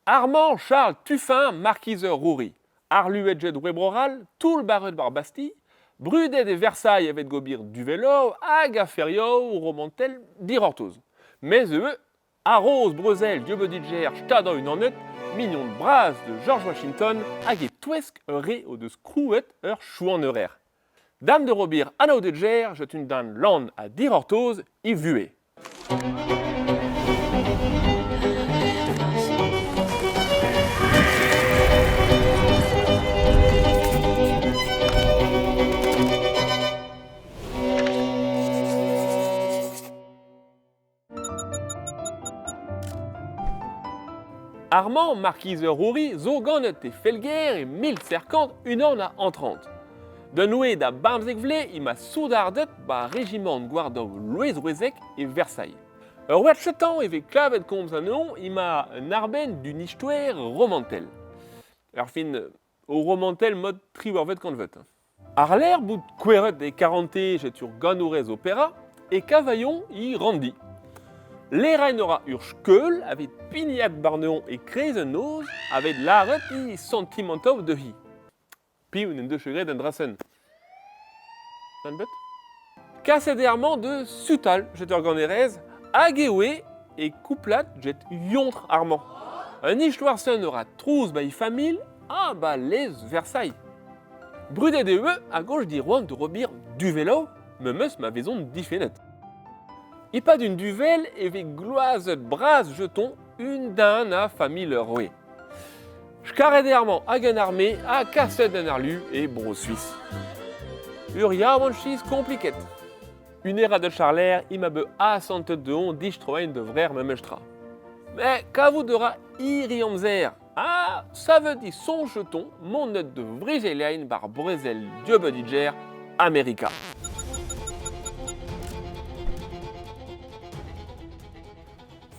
Armand Charles Tuffin markiz ur Roury, arluet jet Webroral, toull-barret war Bastille, brudet e Versailles evet gobir duvelov hag aferioù romantel dic'hortoz. Mes ivez A-raok brezel Dieubediger Stadoù-Unanet, mignon bras de George Washington hag e-touesk ur re o deus krouet ur chouaneurer. Dam de Robir anaoudegezh jet un den lan ha dic'hortoz e vuhez. Armand Markiz ur Roury zo ganet e Felger e 1731. D'un oed a bemzek vloaz emañ soudarded 'ba rejimant gwardaou Loeiz-Rouezeg e Versailles. Ur wech chetañ e vez klevet komz anezhañ emañ un arbenn d'un istoer romantel. Erfin, o romantel mod triwec'hvet kantved. Àr-lerc'h bout kouezhet e karantez ur ganourez opera e Cavaillon he ranndi. Lerain a ra ur skeul aveit pignat warnezhañ e-kreiz an noz aveit lâret he santimantoù dezhi. Piv n'en deus ket graet an dra-sen? Bet? Kaset eo ar-mañ da sutal get ur ganerez hag e oe e kouplad get yontr ar-mañ. Un istoer-sen a ra trouz ba he familh ha ba lez Versailles. Brudet eo a-gozh diroan de Robir Duvello, memes ma vezont difennet. E-pad un duvell e vez gloazet bras jeton un den a familh roue. Skaret eo amañ hag en arme ha kaset en arlu e Bro-Suis. Ur yaouankiz kompliket. Un herrad de Charler ema bet asantet dezhoñ distroiñ da vrec'h memestra. Met kavout a ra hir amzer Ha savet e soñjeton monet da vrezeliañ war brezel dieubediger Amerika.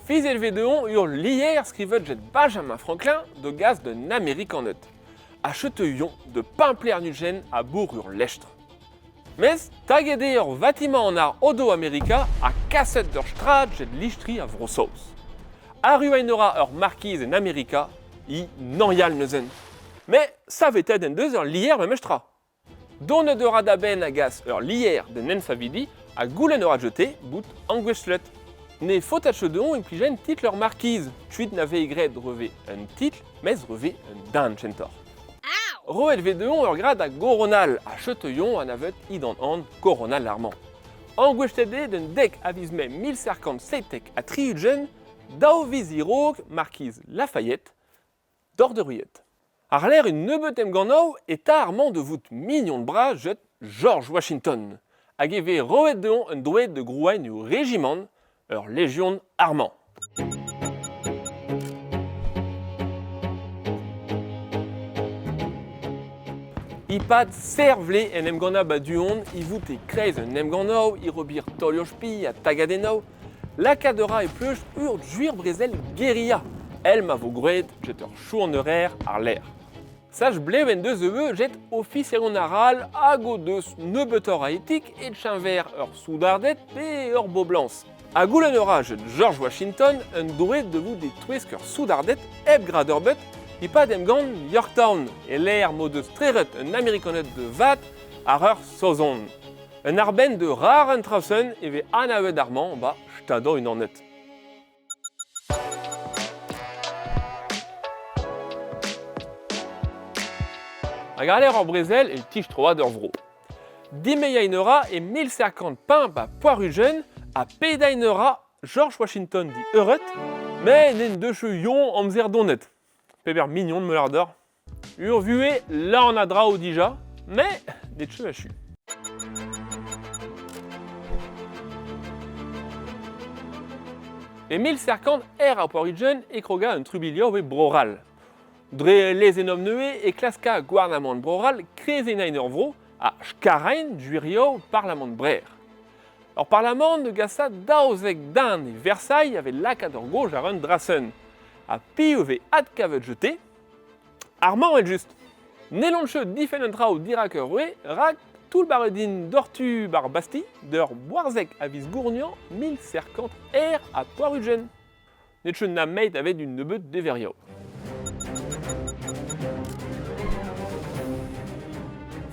Fiziet vez dezhañ ur lizher skrivet get Benjamin Franklin da gas d'un Amerikaned, ha cheuteuiñ da Pimplernugen a bourr ur lestr. Mes taget eo ur vatimant àr Odo Amerika ha kaset d'ur strad get listri a Vro-Saoz. Arru en ora ur markiz en Amerika, hi Norial neuzen. Met savetet en deus ur lizher memestra. Donet a ra da benn a gas ur lizher d'un ensavidi ha goulenn a ra jeter bout angouestlet. Ne faota ket dezhañ implijen titl ur markiz, kuit na vez graet reve un titl, mes reve un den kentoc'h. Roet vez dezhañ ur grad a goronal ha cheuteuion anavet idan an koronal armañ. Angouestlet eo d'un dek a viz Mae 1777 daou viz a-raok markiz Lafayette, d'Orderiet. Àr-lerc'h un nebeud emgannoù e ta armañ da vout mignon bras get George Washington hag e vez roet dezhañ un droed da grouañ ur rejimant, ur lejion armañ. E-pad serr vlez en emgannañ ba du-hont e vout e-kreiz un emgannoù, e robir taolioù-spi ha tagadennoù, lakaat a ra e pleustr ur gwir brezel guerilla, èl ma vo graet get ur chouaneurer àr-lerc'h. Sach blev en deus ivez get ofiserion arall hag o deus nebeutoc'h a etik e-keñver ur soudarded pe ur boblañs. Ha goulenn a ra get George Washington un droed da vout e-touesk ur soudarded hep grad ur e-pad emgann Yorktown e-lec'h m'o deus trec'het un Amerikaned da vat àr ur Saozon. Un arbenn de rar an traoù-sen e vez anavet ar-mañ 'ba Stadoù-Unanet. Hag àr-lerc'h ur brezel e tistroad ur vro. Dimeiñ a ra e 1705 ba Poarugent ha pedañ a ra George Washington di eured, met n'en deus yon amzer donet. Peber mignon me lâr deoc'h. Ur vuhez lan a draoù dija, met ne teu achu. E 1700 ec'h a Port-Ridgen e kroga un trubuilhoù e Bro-C'hall. Dre lezennoù nevez e klaska gouarnamant Bro-C'hall krezennañ ur vro ha skarañ gwirioù parlamant Brer. Ur parlamant da gasa 12 den e Versailles a vez lakaat ur goj àr un drasenn. Ha piv e vez adkavet jeté? Ar-mañ evel-just. N'hellont ket difenn an traoù dirak ur roue rak toull-barret int doc'htu bar Bastille d'ur boarzheg a viz Gourniañ 1700 R ha 80. N'eo ket nameit aveit un nebeud deverioù.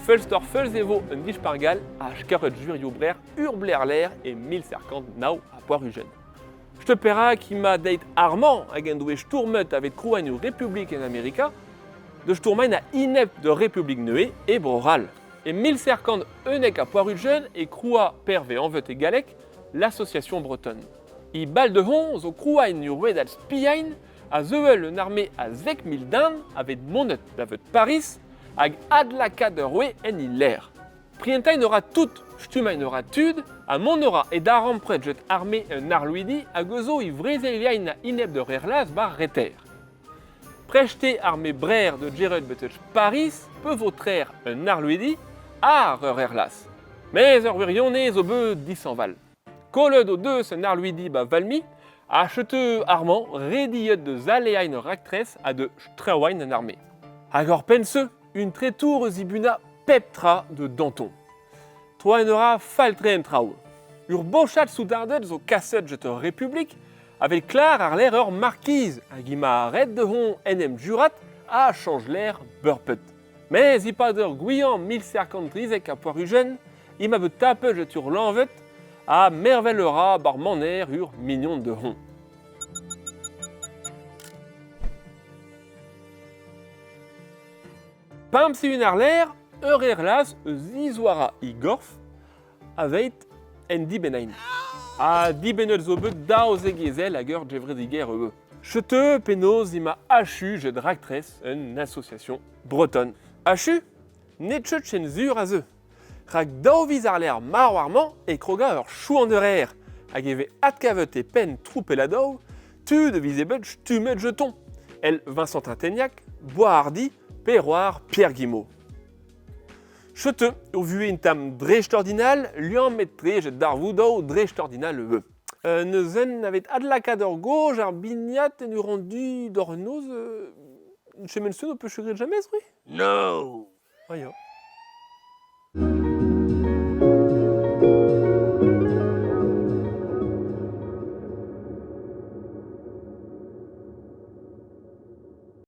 Feulz-torr-feulz e vo un dispargal ha skaret jurioù brec'h urblerler e 1789. Setu perak ema deuet Armand hag en doe stourmet aveit krouañ ur republik en Amerika da stourmañ a-enep d'ur republik nevez e Bro-C'hall. E 1791 e kroua Perve anvet e galleg l'Association bretonne. E bal de hon zo krouañ ur rouedad spiain a zeuel un arme a 10 000 den aveit monet da vet Paris hag adlakaat ur roue en he lec'h. Prientain a ra tout, stummañ a ra tud, ha mont a ra e darempred get arme un arloidi hag eus zo e vrezeliain a-enep d'ur aerlaz war reter. Preste arme Brer de Gerard betek Paris pe vo trec'h un arloidi àr ur aerlaz. Mes ur wirionez zo bet dishañval. Kollet o deus un arloidi ba Valmy ha setu Armand rediet da zaleañ ur raktres ha da strewañ an arme. Hag ur penn-se, un tretour eus ibunañ pep tra de Danton. Troet a ra fall-tre an traoù. Ur bochad soudarded zo kaset get ur republik a vez klar àr-lerc'h ur markiz hag ema ret dezhoñ en em jurat ha chañj lec'h beurpet. Mes e-pad ur gouiañ 1793 ema bet tapet get ur lañved ha mervel a ra bar maner ur mignon dezhoñ. Pemp sizhun àr-lerc'h, ur aerlaz eus Izouara e gorf aveit en dibennain. Ha dibennet zo bet 12 ezel hag ur gevredigezh ivez. Setu penaos ema achu get raktres un association bretonne. Achu N'eo ket ken sur a zeu. Rak daou viz àr-lerc'h marv ar-mañ e kroga ur chouanner hag e vez adkavet e penn troupelladoù tud a vize bet stummet jeton, èl Vincent Tintegnac, Boishardy pe c'hoar Pierre Guillemot. Setu ur vuhez un tamm dreistordinal, liammet-tre get darvoudoù dreistordinal ivez. Neuzen aveit adlakaat ur goj ar bignat en ur ranndi doc'h an noz, chemen-se n'ho peus graet james, c'hwi? No! Ah ya.